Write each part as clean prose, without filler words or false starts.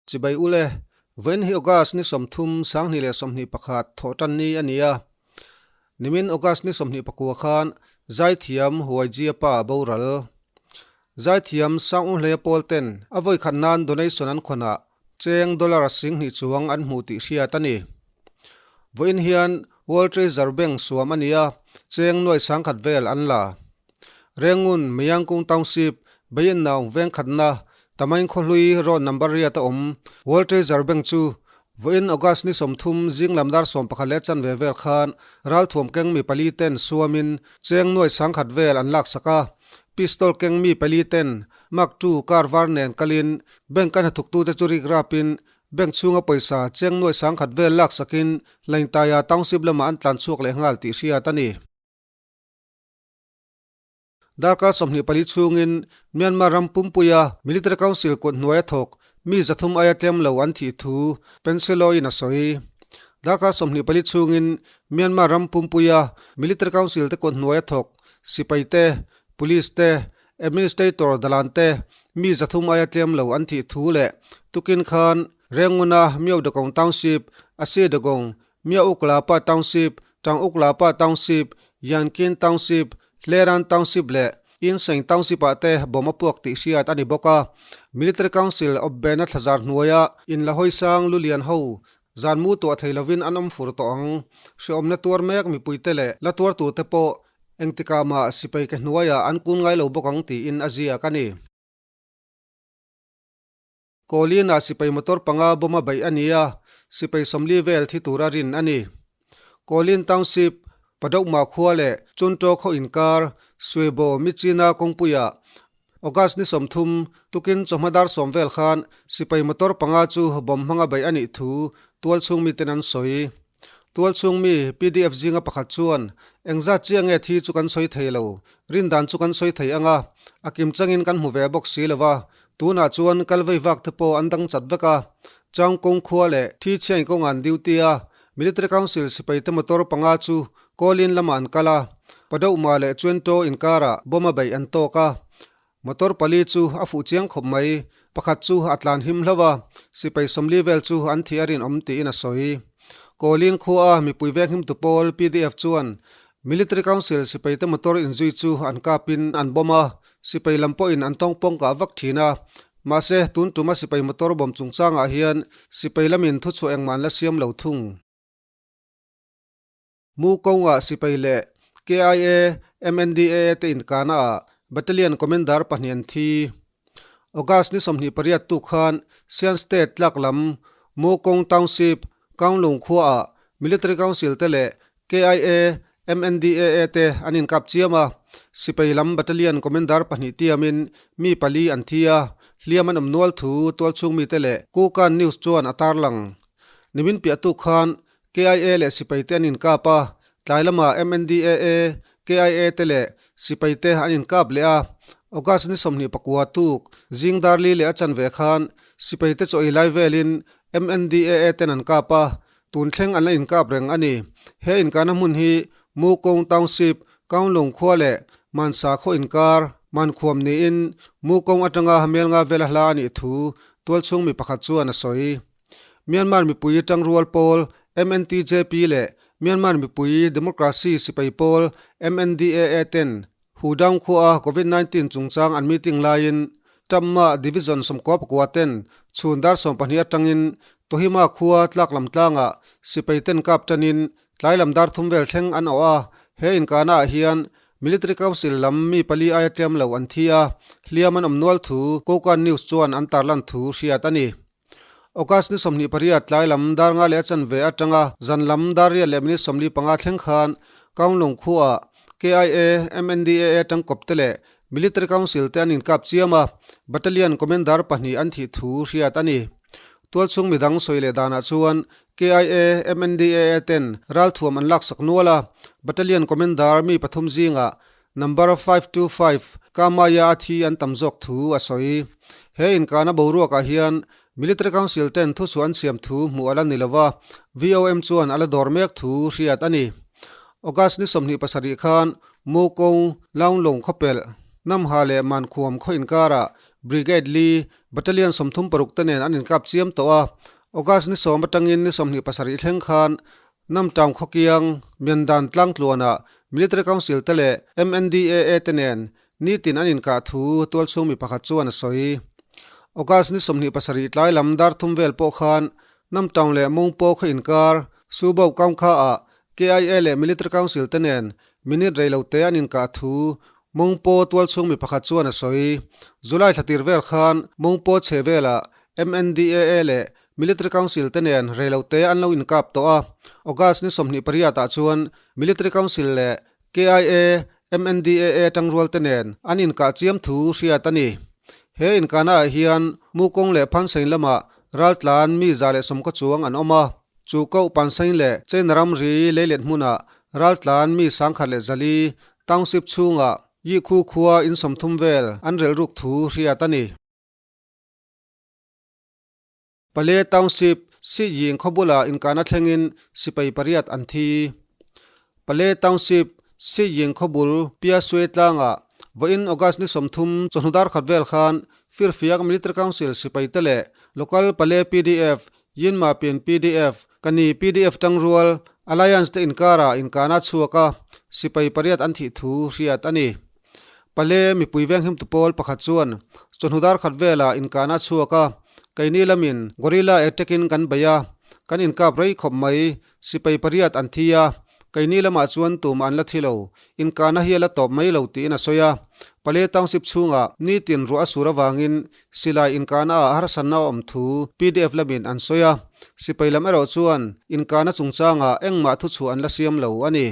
Chibai ule, vawiin hi August ni 30, 2021 thawhtan ni a ni a. Nimin August ni 29 khan Zaithiam Huaijia pa a boral. Zaithiam Sangunhleia pawl ten a vawikhat nan donation an khawnah cheng dollar 2000 chuang an hmuh tih hriat a ni. Vawiin hian World Treasure Bank suam a ni a, cheng nuai 10,000 vel an la. Rengun, Mayangkung Township, Bayannaung veng khatna, Tamain khawhlui road number riat a awm. World Treasure Bank chu vawiin August ni 30 zing lam dar 11 leh chanve vel khan ralthuam keng mi pali ten suamin cheng nuai 10,000 vel an laksak a. Pistol keng mi pali ten Mark two car var nen kalin bank a hnathawktute chu rik rapin bank chhunga pawisa cheng nuai 10,000 vel laksakin Laintaia Township lamah an tlan chhuak leh nghal tih hriat a ni. Darkar 24 chhungin Myanmar ram pumpuia Military Council kut hnuaia thawk mi 300 aia tlem lo an thih thu Penseloin a sawi. Darkar 24 chhungin Myanmar ram pumpuia Military Council te kut hnuaia thawk sipai te, police te, administrator dalan te mi 300 aia tlem lo an thih thu leh tukin khan Renguna Myodagon Township, Asedagon, Myauk-Lapa Township, Tanguk-Lapa Township, Yankin Township, Hleran Township leh Insein Township-ah te bawm a puak tih hriat a ni bawk a. Military Council awpbehna thlazar hnuaia inlahawisang lulian ho zan mu tuah thei lovin an awm fur tawh ang. Hrehawmna tuar mek mipuite leh la tuar turte pawh engtikah mah sipai ke hnuaiah an kun ngai lo bawk ang tiin a ziak a ni. Kawlin-ah sipai motor panga bawm a beih a ni a, sipai 40 vel thi tura rin a ni. Kawlin Township, Padokma khua leh Chuntaw khaw inkar, Suebo Michina kawngpuiah August ni 30 tukin chawhma dar 10 vel khan sipai motor panga chu bawm hmanga beih a nih thu tualchhung miten an sawi. Tualchhung mi PDF zinga pakhat chuan, Engzat chiah nge thi chu kan sawi thei lo, rindan chu kan sawi thei anga, a kim changin kan hmu ve bawk si lova, Tunah chuan kal vei vak te pawh an dang chat vek a, Changkawng khua leh Thi Chhiain kawnga an duty a, Military Council sipai te motor panga chu Kawlin lamah an kal a, Padauhma leh Chuento inkarah bomb a beih an tawk a, motor pali chu a fuh chiang khawp mai, pakhat chu a tlan him hlauh a, sipai 40 vel chu an thih a rinawm tiin a sawi. Kawlin khua a mipui veng himtu pawl PDF chuan Military Council sipai te motor inzui chu an kapin an bomb a, sipai lam pawhin an tawng pawng kah vak thin a. Mahse, tun tuma sipai motor bomb chungchangah hian sipai lamin thuchhuah engmah an la siam lo thung. Mu kawngah sipai leh KIA, MNDAA te inkahna ah Battalion Commander pahnih an thi. August ni 28 tuk khan Sian State tlak lam Mu Kawng Township, Kaunglung khuaah Military Council te leh KIA, MNDAA te an inkap chiam a, sipai lam Battalion Commander pahnih tiamin mi pali an thi a, hliam an awm nual thu tualchhung mite leh Kukan News chuan a tarlang. Nimin piah tuk khan KIA leh sipai te an inkap a, tlai lamah MNDAA, KIA te leh sipai te an inkap leh a, August ni 29 tuk zing dar li leh a chanve khan sipai te chaw ei lai velin MNDAA ten an kap a, Tun thleng an la inkap reng a ni. He inkahna hmun hi Mukong Township, Kaunglung khua leh Mansa khaw inkar Mankhuam niin Mukong atanga Melnga vela hla a nih thu tualchhung mi pakhat chuan a sawi. Myanmar mipui tangrual pawl MNTJP leh Myanmar mipui Democracy sipai pawl MNDAA ten Hudaung khua Covid-19 chungchang an meeting laiin Tamma Division 99 ten chhun dar 12 atangin Kohima khua tlak lam tlangah sipai ten kap tanin tlai lam dar 3 vel thleng an awh a, he inkahna ah hian Military Council lam mi pali aia tlem lo an thi a, hliam an awm nual thu Kokan News chuan an tarlan thu hriat a ni. August ni 28 tlai lam dar nga leh a chanve atanga zan lam dar riat leh minute 45 thleng khan Kaunglung khuaah KIA, MNDAA tangkawp te leh Military Council te an inkap chiam a, Battalion Commander pahnih an thih thu hriat a ni. Tualchhung midang sawi leh danah chuan KIA, MNDAA ten ralthuam an laksak nual a, Battalion Commander mi pathum zingah Number 525 Kamaya a thi an tam zawk thu a sawi. He inkahna boruakah hian Military Council ten thuchhuah an siam thu hmuh a la ni lova, VOM chuan a la dawr mek thu hriat a ni. August ni 27 khan Mukong, Launglong khawpelh. Namha leh Mankhuam khaw inkarah Brigade li, Battalion 36 te nen an inkap chiam tawh a. August ni sawm atangin ni 27 thleng khan Namtown khawkiang Myandan tlangtluanah Military Council te leh MNDAA te nen nitin an inkah thu tualchhung mi pakhat chuan a sawi. August ni 27 tlai lam dar thum vel pawh khan Namtown leh Mongpo khaw inkar Subauh Kaungkha-ah KIA leh Military Council te nen minute rei lo te an inkah thu Mongpo tualchhung mi pakhat chuan a sawi. July thla tir vel khan Mongpo chhe velah MNDAA leh Military Council te nen rei lo te an lo inkap tawh a. August ni 28 ah chuan Military Council leh KIA, MNDAA tangrual te nen an inkah chiam thu hriat a ni. He inkahna ah hian Mukawng leh Phansain lamah raltlan mi 120 chuang an awm a. Chu koh Pansain leh China ramri leilet hmunah raltlan mi 1104 township chhungah Yikhu khua in 30 vel an relh ruk thu hriat a ni. Pale Township, Siying khaw bulah inkahna thlengin sipai pariat an thi. Pale Township, Siying khaw bul Piasue tlangah vawiin August ni 30 chawhnu dar khat vel khan Firfiak Military Council sipaite leh Local Pale PDF, Yinmapin PDF, Kani PDF tangrual Alliance te inkarah inkahna a chhuak a, sipai pariat an thih thu hriat a ni. Pale mipui venghimtu pawl pakhat chuan chawhnu dar khat velah inkahna a chhuak a, keini lamin gorilla attack in kan bei a, kan inkap rei khawp mai, sipai pariat an thi a, keini lamah chuan tumah an la thi lo, inkahna hi a la tawp mai lo tiin a sawi a. Pale township chhungah nitin ruah a sur avangin silai inkahna ah harsatna a awm thu pdf lamin an sawi a, sipai lam erawh chuan inkahna chungchangah engmah thuchhuah an la siam lo a ni.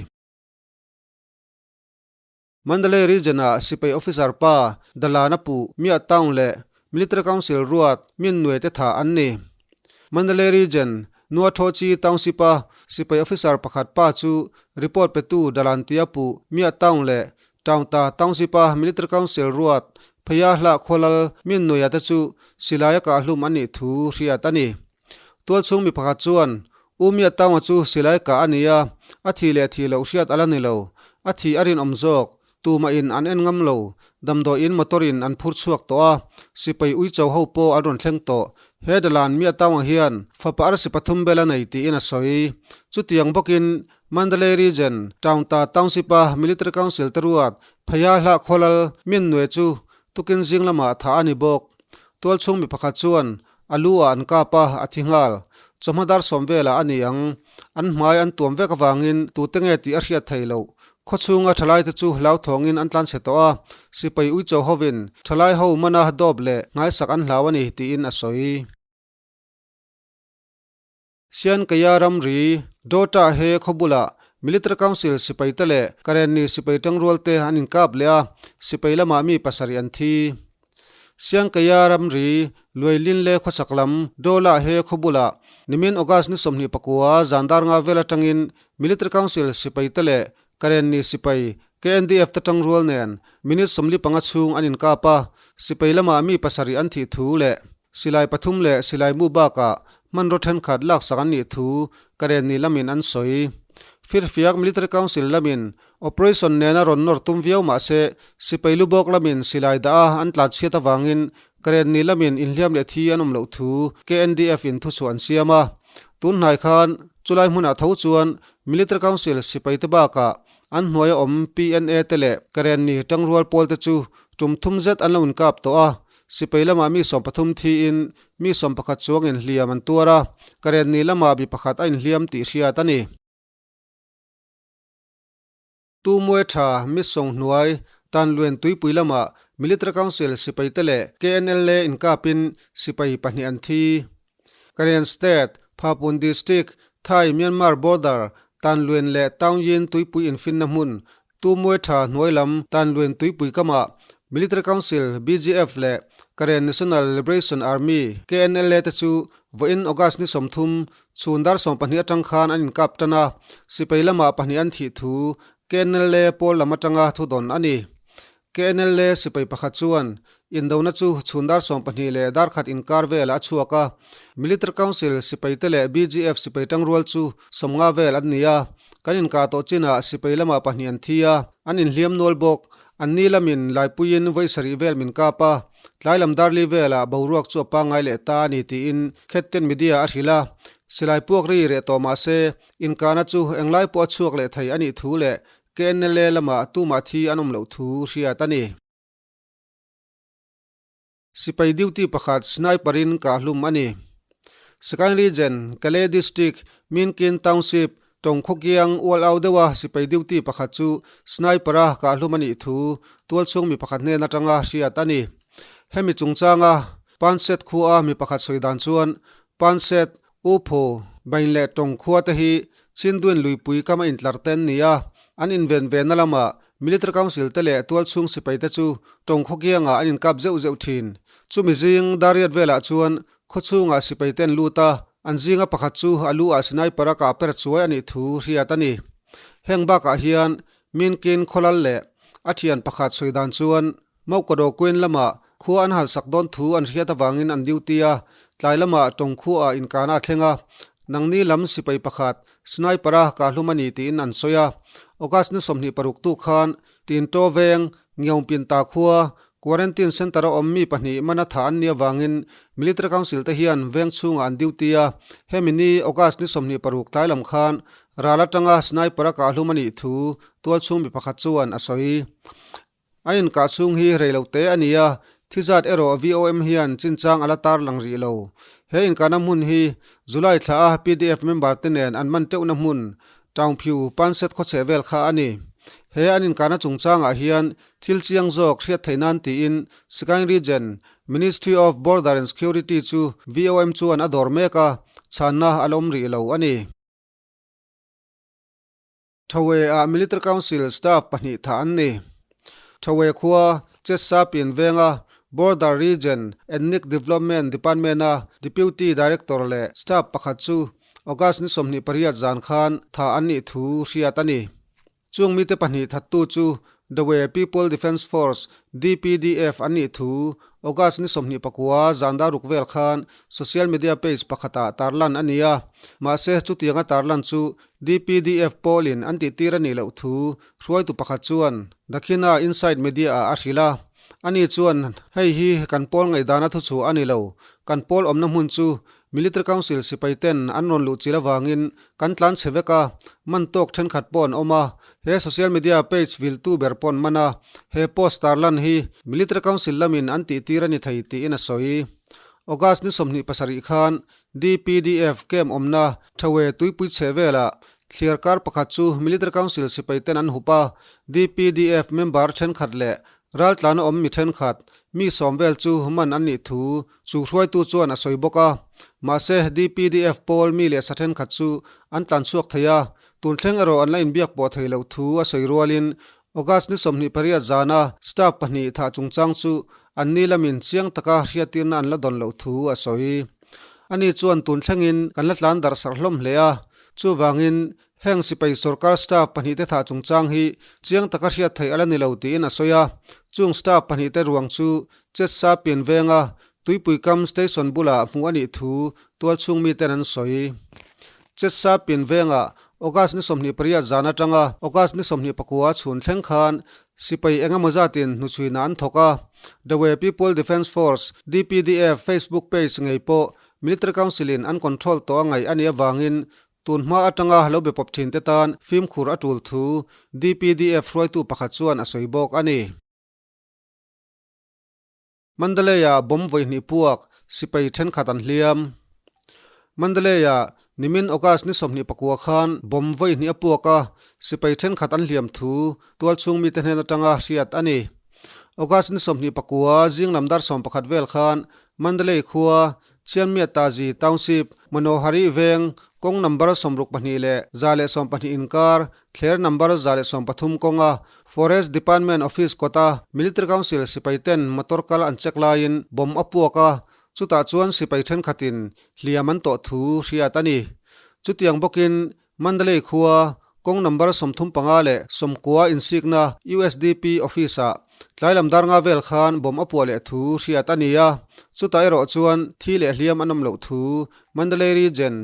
Mandalay Region-ah sipai officer pa Dalana Puh, Mia Town leh Military Council ruat Min Nue te thah an ni. Mandalay Region, Nuathochi Township-a sipai officer pakhat pa chu report petu Dalan Tia Puh, Mia Town leh Taungta Township-a Military Council ruat Pheiya Hlah Khawlal Min Nuia te chu silaia kahhlum an nih thu hriat a ni. Tualchhung mi pakhat chuan, U Mia Taunga chu silai kah a ni a, a thih leh thih loh hriat a la ni lo. A thih a rinawm zawk. Tumahin an en ngam lo. Damdawiin motor in an phur chhuak tawh a, sipai uicho ho pawh an rawn thleng tawh. He Dalan Mia Taunga hian fapa arsi pathum bel a nei tiin a sawi. Chutiang bawkin Mandalay Region, Taungta Township-a Military Council te ruat Pheiya Hlah Khawlal Min Nue chu tukin zing lamah thah a ni bawk. Tualchhung mi pakhat chuan A lu ah an kap a, a thi nghal. Chawhma dar sawm velah a ni ang. An hmai an tuam vek avangin tute nge tih a hriat thei loh. Khawchhunga thalaite chu hlauthawngin an tlanchhe tawh a, sipai uicho hovin thalai ho mana dawp leh nghaisak an hlau a ni tiin a sawi. Siankaya ramri, Dota he khaw bulah Military Council sipaite leh Karenni sipai tangrualte an inkap leh a, sipai lamah mi pasarih an thi. Siankaya ramri, Luailin leh khawchhak lam Dola he khaw bulah nimin August ni 29 zan dar nga vel atangin Military Council sipaite leh Karenni sipai KNDF te tangrual nen minute 45 chhung an inkap a, sipai lamah mi pasarih an thih thu leh Silai pathum leh silai mu bakah hmanraw thenkhat laksak an nih thu Karenni lamin an sawi. Firfiak Military Council lamin operation nena rawn nawr tum viau mah se sipai lu bawk lamin silai dah a an tlan chhiat avangin Karenni lamin inhliam leh thi an awm loh thu KNDF in thuchhuah an siam a. Tun hnai khan chulai hmunah tho chuan Military Council sipai te bakah an hnuaia awm PNA te leh Karenni tangrual pawl te chu tum thum zet an lo inkap tawh a. Sipai lamah mi 13 thiin mi 11 chuang inhliam an tuar a, Karenni lamah mi pakhat a inhliam tih hriat a ni. Tumue tha mi sawng hnuai Tanluen tuipui lamah Military Council sipaite leh KNLA inkapin sipai pahnih an thi. Karen State, Phapun District, Thai Myanmar border Tanluen leh Taungyin tuipui infinna hmun Tumue tha hnuai lam Tanluen tuipui kamah Military Council, BGF, leh Karen National Liberation Army, KNLA, te chu vawiin August ni 30 chhun dar 12 atang khan an inkap tan a, sipai lamah pahnih an thih thu KNLA pawl lam atanga thudawn a ni. KNLA sipai pakhat chuan indona chu chhun dar 12 leh dar khat inkar velah a chhuak a, Military Council sipaite leh BGF sipai tangrual chu 50 vel an ni a, kan inkah tawh chinah sipai lamah pahnih an thi a, an inhliam nual bawk. Anni lamin Laipuiin vawi sarih vel min kap a, tlai lam darli velah boruak chu a pangngai leh ta a ni tiin Khetten Media a hrilh a. Silai puak ri reh tawh mah se, inkahna chu englai pawh a chhuak leh thei a nih thu leh KNLA lamah tumah thi an awm loh thu hriat a ni. Sipai duty pakhat sniper in kahhlum a ni. Sagaing Region, Kalay District, Minkin Township, Tawngkhawkiang ual au deuha sipai duty pakhat chu sniper a kahhlum a nih thu tualchhung mi pakhat hnen atanga hriat a ni. Hemi chungchanga Panset khua mi pakhat sawi dan chuan Panset, Upho, Bain leh Tawng khua te hi Chinduin luipui kam a intlar te an ni a, an inven ve na lamah Military Council te leh tualchhung sipai te chu Tawng khaw kiangah an inkap zeuh zeuh thin. Chumi zing Dariat velah chuan khaw chhungah sipai te an lut a, an zinga pakhat chu a lu ah sniper a kah per chuai a nih thu hriat a ni. Heng bakah hian Minkin khawlal leh a thian pakhat sawi dan chuan Maukadow Queen lamah khua an halsak dawn thu an hriat avangin an duty a, tlai lamah tawng khuaah inkahna a thleng a, nangni lam sipai pakhat sniper a kahhlum a ni tiin an sawi a. August ni 26 tu khan Tinto veng Ngiaungpinta khua Quarantine Centre a awm mi pahnih mana thah an nih avangin Military Council te hian veng chhungah an duty a, hemi ni August ni 26 tlai lam khan ral atanga sniper a kahhlum a nih thu tualchhung mi pakhat chuan a sawi. An inkah chhung hi rei lo te a ni a, thi zat erawh VOM hian chinchang a la tar lang rih lo. He inkahna hmun hi July thla a pdf member te nen an man teuhna hmun, Taungphiu Panset khawchheh vel kha a ni. He an inkahna chungchangah hian thil chiang zawk hriat theih nan tiin Sagaing Region Ministry of Border and Security chu VOM chuan a dawr mek a, chhanna a la awm rih lo a ni. Thawe-ah Military Council staff pahnih thah an ni. Thawe khua Chesapin venga Border Region Ethnic Development Department-a Deputy Director leh staff pakhat chu August ni 28 zan khan thah an nih thu hriat a ni. Chung mite pahnih thattu chu Dawei People Defence Force, DPDF, an nih thu August ni 29 zan daruk vel khan social media page pakhatah tarlan a ni a. Mahse, chutianga tarlan chu DPDF pawlin an tihtir a nih loh thu hruaitu pakhat chuan Dakhina Inside Media-ah a hrilh a. Ani chuan, Hei hi kan pawl ngaihdana thuchhuah a ni lo. Kan pawl awmna hmun chu Military Council sipai ten an rawn luh chil avangin kan tlan chhe vek a, man tawk thenkhat pawh an awm a, he social media page viltu ber pawh an man a, he post tarlan hi Military Council lamin an tihtir a ni thei tiin a sawi. August ni 27 khan DPDF camp awmna Thawe tuipui chheh velah thliar kar pakhat chu Military Council sipai ten an hup a, DPDF member thenkhat leh raltlana awm mi thenkhat mi sawm vel chu man an nih thu Chu hruaitu chuan a sawi bawk a, mahse DPDF pawl mi leh sa thenkhat chu an tlan chhuak thei a, tun thleng erawh an la inbiak pawh thei loh thu a sawi rualin August ni 28 zana staff pahnih thah chungchang chu an ni lamin chiang taka hriattirna an la dawn loh thu a sawi. Ani chuan tun thlengin kan la tlan darh sarh hlawm hle a, chuvangin Heng sipai sorkar staff pahnihte thah chungchang hi chiang taka hriat theih a la ni lo tiin a sawi a. Chung staff pahnihte ruang chu Chetsa pian venga Tuipui kam station bulah hmuh a nih thu tualchhung miten an sawi. Chetsa pian venga August ni 28 zan atanga August ni 29 chhun thleng khan sipai eng emaw zatin hnuchhuina an thawk a. Dawei People Defence Force, DPDF, Facebook page ngei pawh Military Council-in an control tawh a ngaih a nih avangin Tun hma atanga lo be pawp thinte tan fimkhur a tul thu DPDF hruaitu pakhat chuan a sawi bawk a ni. Mandalay-ah bomb vawi hnih puak sipai thenkhat an hliam. Mandalay-ah nimin August ni 29 khan bomb vawi hnih a puak a, sipai thenkhat an hliam thu tualchhung mite hnen atanga hriat a ni. August ni 29 zing lam dar 11 vel khan Mandalay khua Chianmia Tazi Township, Manohari Veng, kawng number 62 leh 112 inkar, thler number 113 kawnga Forest Department Office kawta Military Council sipai ten motor kal an check laiin bomb a puak a, chutah chuan sipai thenkhatin hliam an tawh thu hriat a ni. Chutiang bawkin Mandalay khua kawng number 35 leh 90 insikna USDP office-ah tlai lam dar nga vel khan bomb a puah leh thu hriat a ni a, chutah erawh chuan thi leh hliam an awm loh thu Mandalay Region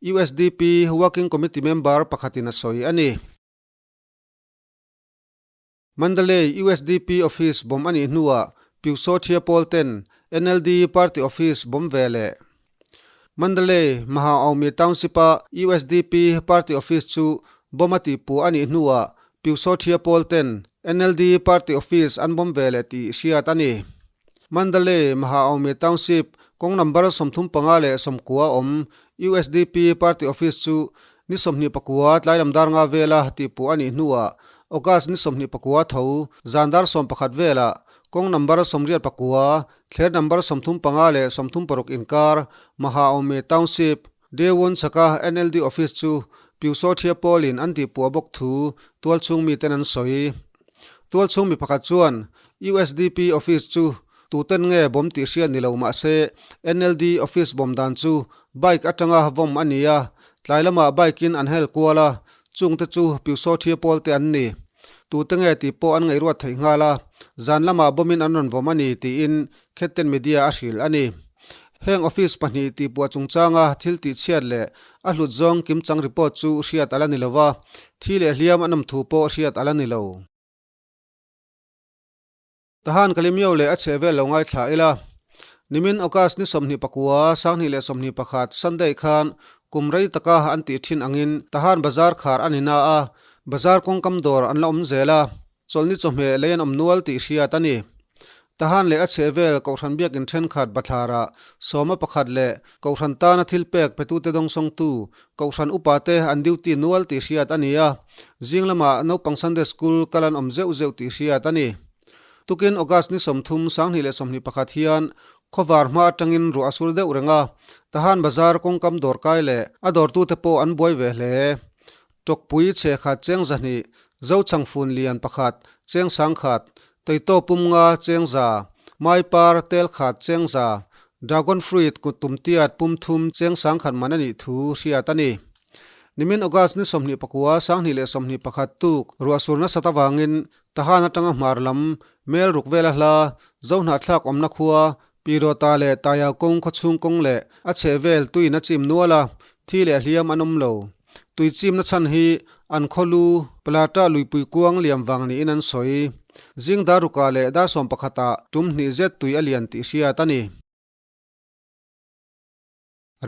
USDP Working Committee member pakhatin a sawi a ni. Mandalay usdp Office bomb a nih hnuah Pyusawthia pawl ten NLD Party Office bomb ve leh. Mandalay Mahaomi Township-a usdp Party Office chu bomb a tihpuah a nih hnuah Pyusawthia pawl ten NLD Party Office an bomb ve leh tih hriat a ni. Mandalay Mahaomi Township kawng number 35 leh 90 awm usdp Party Office chu Ni 24 tlailam dar nga vela tihpuh a nih hnuah August ni 24 tho zan dar 11 velah kawng number 89, thler number 35 leh 36 inkar Mahaomi Township, Daewon chhaka NLD Office chu Pyusawthia pawlin an tihpuah bawk thu tualchhung miten an sawi. Tualchhung mi pakhat chuan usdp office chu tuten nge bawm tih hriat ni lo mah se NLD office bawm dan chu bike atanga vawm a ni a, tlai lamah bike in an hel kual a, chungte chu Pyusawthia pawl te an ni. Tute nge tih pawh an ngaihruat theih nghal a, zan lamah bawmin an rawn vawm a ni tiin Khetten Media a hrilh a ni. Heng office pahnih tihpuah chungchanga thil tihchhiat leh a hlut zawng kimchang report chu hriat a la ni lo va, thi leh hliam an awm thu pawh hriat a la ni lo. Tahan Kalimio leh a chhehvel lo ngaithla ila. Nimin August ni 29, 2021 Sunday khan kum rei taka an tih thin angin Tahan Bazar khar a ni na a, bazar kawngkam dawr an la awm zel a. Chawlhni chawhmeh lei an awm nual tih hriat a ni. Tahan leh a chhehvel Kohhran biakin thenkhat bathlarah sawma pakhat leh Kohhran tana thil pek petute dawngsawngtu Kohhran upate an duty nual tih hriat a ni a, zing lamah naupang Sunday School kal an awm zeuh zeuh tih hriat a ni. Tukin August ni 30, 2021 hian khawvar hma atangin ruah a sur deuh reng a, Tahan Bazar kawngkam dawrkai leh a dawrtute pawh an buai ve hle. Tawkpui chhe khat cheng zahnih, Zochhang fun lian pakhat, cheng sang khat, Teitaw pum nga cheng za, Maipar tel khat cheng za, Dragon fruit kut tum tiat pum thum cheng sang khat man a nih thu hriat a ni. Nimin August ni 29, 2021 tuk ruahsur nasat avangin Tahan atanga hmar lam mel ruk vela hla Zohnahthlak awmna khua Pirawta leh Taiau kawng khawchhung kawng leh a chhehvel tuiin a chim nual a, thi leh hliam an awm lo. Tui chimna chhan hi an khawlu Plata luipui kuang liam vang niin an sawi. Zing dar rukah leh dar sawmpakhatah tum hnih zet tui a lian tih hriat a ni.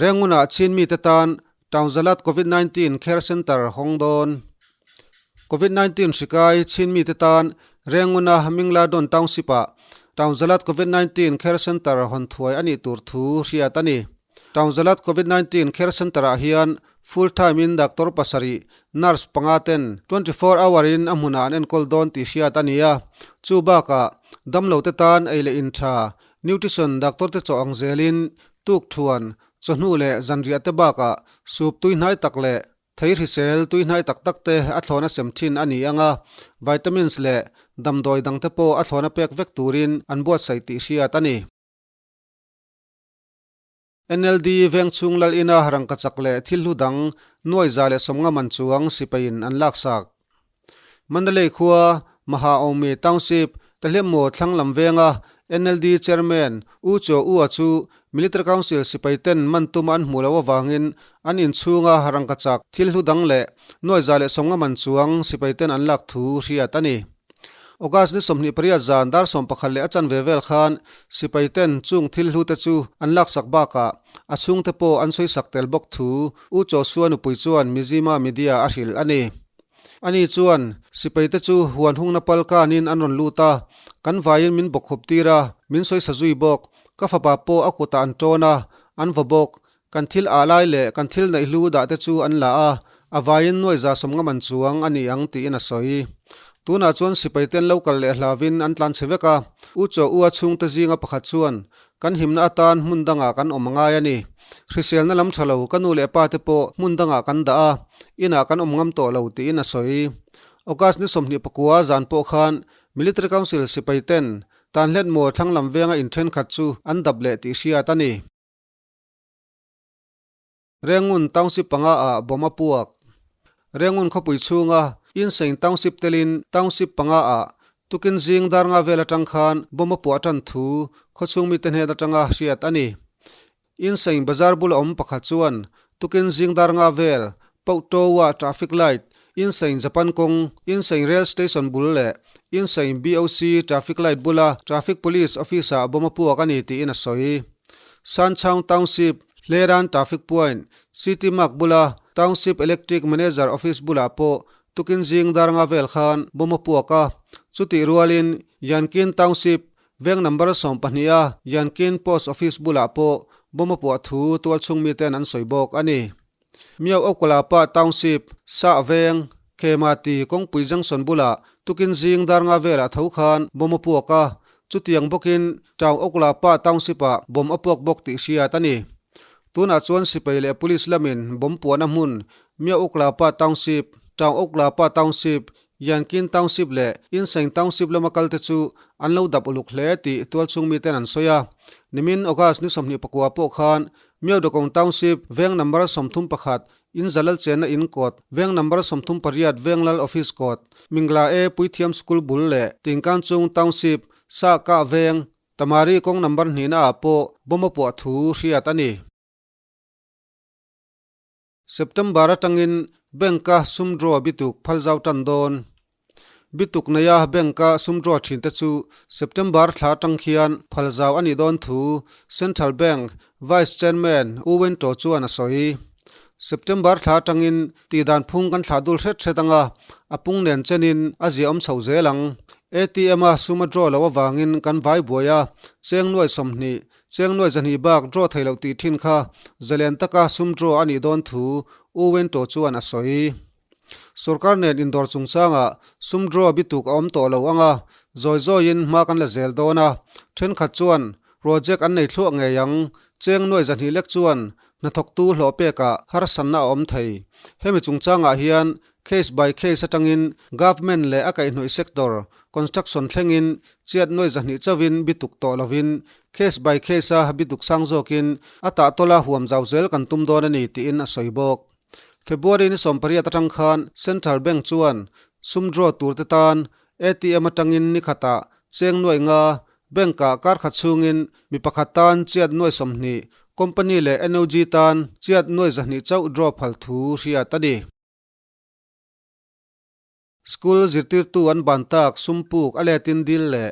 Rengunah Chin mite tan Taungzalat Covid 19 Care Centre hawng dawn. Covid 19 hri kai Chin mite tan Renguna Mingladon Township-ah Taungzalat Covid 19 Care Centre hawn thuai a nih tur thu hriat a ni. Taungzalat Covid 19 Care Centre-ah hian full time in doctor pasarih, nurse panga ten 24 hour in a hmunah an enkawl dawn tih hriat a ni a. Chu bakah damlote tan ei leh in tha Nutrition doctor te chaw ang zelin tuk thuan, chawhnu leh zanriah te bakah soup tui hnai tak leh thei hrisel tui hnai tak tak te a thlawn a sem thin a ni ang a, vitamins leh damdawi dang te pawh a thlawn a pek vek turin an buatsaih tih hriat a ni. NLD veng chhung lal ina rangkachak leh thil hlu dang nuai za leh sawmnga man chuang sipaiin an laksak. Mandalay khua Mahaomi Township Tahlemaw thlang lam venga NLD Chairman U Chaw U-a chu Military Council sipai ten man tuma an hmuh loh avangin an inchhunga rangkachak thil hlu dang leh nuai za leh sawmnga man chuang sipai ten an lak thu hriat a ni. August ni 28 zan dar 11 leh a chanve vel khan sipai ten chung thil hlu te chu an laksak bakah a chhungte pawh an sawisak tel bawk thu U Chaw Sua nupui chuan Mizzima Media a hrilh a ni. Ani chuan, Sipaite chu huan hungna pal kanin an rawn lut a, kan vaiin min bawkhup tir a, min sawisa zui bawk. Ka fapa pawh a kutah an tawn a, an vaw bawk. Kan thil ah lai leh kan thil neih hlu dah te chu an la a, a vaiin nuai za sawm ngam an chuang a ni ang tiin a sawi. Tunah chuan sipaite an lo kal leh hlauin an tlan chhe vek a, U Chaw U a chhungte zinga pakhat chuan, Kan himna atan hmun dangah kan awm a ngai a ni. Hriselna lam tha lo ka nu leh pa te pawh hmun dangah kan dah a, inah kan awm ngam tawh lo tiin a sawi. August ni 29 zan pawh khan Military Council sipai ten Tanhlet maw thlang lam venga in thenkhat chu an dap leh tih hriat a ni. Rengun Township panga ah bomb a puak. Rengun khawpui chhunga Insein Township telin Township panga ah tukin zing dar nga vel atang khan bomb a puah tan thu khawchhung mite hnen atanga hriat a ni. Insein bazar bula awm pakhat chuan tukin zing dar nga vel Pauhtowa traffic light, Insein Japan kawng, Insein rail station bul leh Insein BOC traffic light bula traffic police office-ah bomb a puak a ni tiin a sawi. Sanchaung Township, Hleran traffic point, City Mark bula Township Electric Manager office bulah pawh tukin zing dar nga vel khan bomb a puak a. Chutih rualin Yankin Township, Veng number 12 a Yankin Post Office bulah pawh bomb a puah thu tualchhung miten an sawi bawk a ni. Miau Okalapa Township, Sah Veng, Khemati kawngpui junction bulah tukin zing dar nga velah tho khan bomb a puak a, chutiang bawkin Town Okalapa Township-ah bomb a puak bawk tih hriat a ni. Tunah chuan sipai leh police lamin bomb puahna hmun Miau Okalapa Township, Town Okalapa Township, Yankin Township leh Insein Township lama kalte chu an lo dap uluk hle tih tualchhung miten an sawi a. Nimin August ni 24 pawh khan Myaudakong Township veng number 31 in Zalal chenna in kawt, veng number 38 Venglal Office kawt, Mingla E Puithiam School bul leh Tingkangchung Township Sah Kah veng Tamari kawng number hnihna ah pawh bomb a puah thu hriat a ni. September atangin bank-a sum draw bituk phal zau tan dawn. Bituk neia bank-a sum draw thinte chu September thla atang khian phal zau a nih dawn thu Central Bank Vice Chairman U Win Taw chuan a sawi. September thla atangin tihdan phung kan thlah dul hret hret anga a pung nen chenin a ziahawm chho zel ang. ATM-a sum a draw loh avangin kan vai buai a, cheng nuai 20 Cheng nuai 200 bak draw thei loh tih thin kha zalen taka sum draw a nih dawn thu U Wen Taw chuan a sawi. Sorkar nen indawr chungchangah sum draw bituk a awm tawh lo ang a, zawi zawiin hma kan la zel dawn a, thenkhat chuan project an nei thluah ngei ang. Cheng nuai 200 lek chuan hnathawktu hlawh pekah harsanna a awm thei. Hemi chungchangah hian Case by case atangin Government leh a kaihhnawih sector, construction thlengin chiat nuai 200 chauhin bituk tawh lovin case by case a bituk sang zawkin a tahtawla huam zau zel kan tum dawn a ni tiin a sawi bawk. February ni 18 atang khan Central Bank chuan sum draw tur te tan ATM atangin ni khatah cheng nuai nga Bank-ah kar khat chhungin mi pakhat tan chiat nuai 20, company leh NOG tan chiat nuai 200 chauh draw phal thu hriat a ni. School zirtirtu an ban tak sumpuk a letin dil leh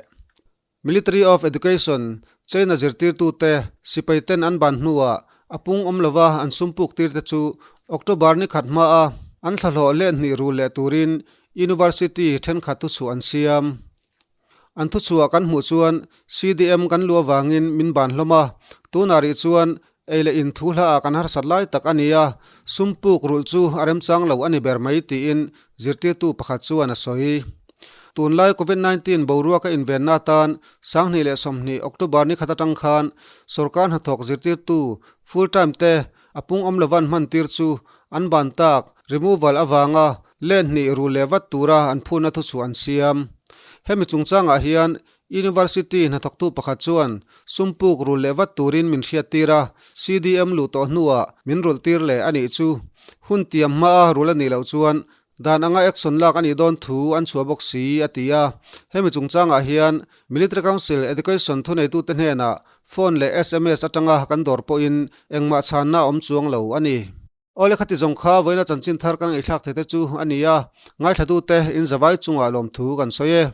Military of Education China zirtirtute sipai ten an ban hnuah a pung awm lova an sumpuk tir te chu October ni khat hmaa an thlahlawh leh hnih rul leh turin University thenkhat thuchhuah an siam. An thuchhuah kan hmuh chuan CDM kan lu avangin min ban hlawm a, tunah rih chuan ei leh in thu hlaah kan harsat lai tak a ni a, sum puk rulh chu a remchang lo a ni ber mai tiin zirtirtu pakhat chuan a sawi. Tunlai Covid 19 boruaka invenna atan 2020 October ni khat atang khan sorkar hnathawk zirtirtu full time te a pung awm lovan hman tir chu an ban tak removal avanga Len hnih rul leh vat tura an phunna thuchhuah an siam. Hemi chungchangah hian University hnathawktu pakhat chuan sum puk rul leh vat turin min hriattir a, CDM luh tawh hnuah min rulh tir leh a nih chu. Hun tiam hmaa rul a nih loh chuan dan anga action lak a nih dawn thu an chhuah bawk si, a ti a. Hemi chungchangah hian Military Council Education thuneitute hnenah phone leh sms atanga kan dawr pawhin engmah chhanna a awm chuang lo a ni. Awle khati zawng kha vawiina chanchin thar kan ngaihthlak thei te chu a ni a, ngaithlatute in zavai chungah lawmthu kan sawi e.